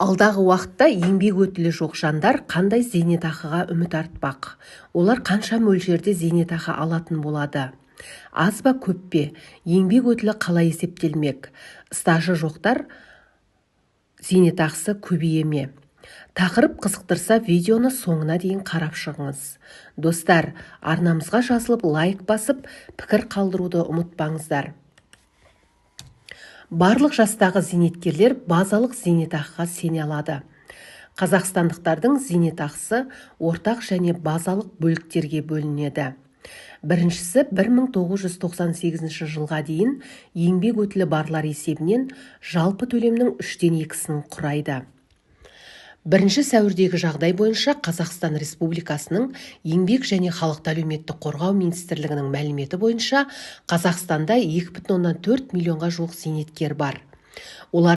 Алдағы уақытта еңбек өтілі жоқ жандар қандай зейнетақыға үміт артпақ? Олар қанша мөлшерде зейнетақы алатын болады? Аз ба, көп пе? Еңбек өтілі қалай есептелмек? Стажы жоқтар зейнетақысы көбейе ме? Тақырып қызықтырса, видеоны соңына дейін қарап шығыңыз. Достар, арнамызға жазылып, лайк басып, пікір қалдыруды ұмытпаңыздар. Барлық жастағы зейнеткерлер базалық зейнетақыға сене алады. Қазақстандықтардың зейнетақысы ортақ және базалық бөліктерге бөлінеді. Біріншісі 1998 жылға дейін еңбек өтілі барлар есебінен жалпы төлемнің үштен екісін құрайды. 1 сәуірдегі жағдай бойынша, Қазақстан Республикасының Еңбек және халықты әлеуметтік қорғау министрлігінің мәліметі бойынша, Қазақстанда 2,4 миллионға жуық зейнеткер бар. Олар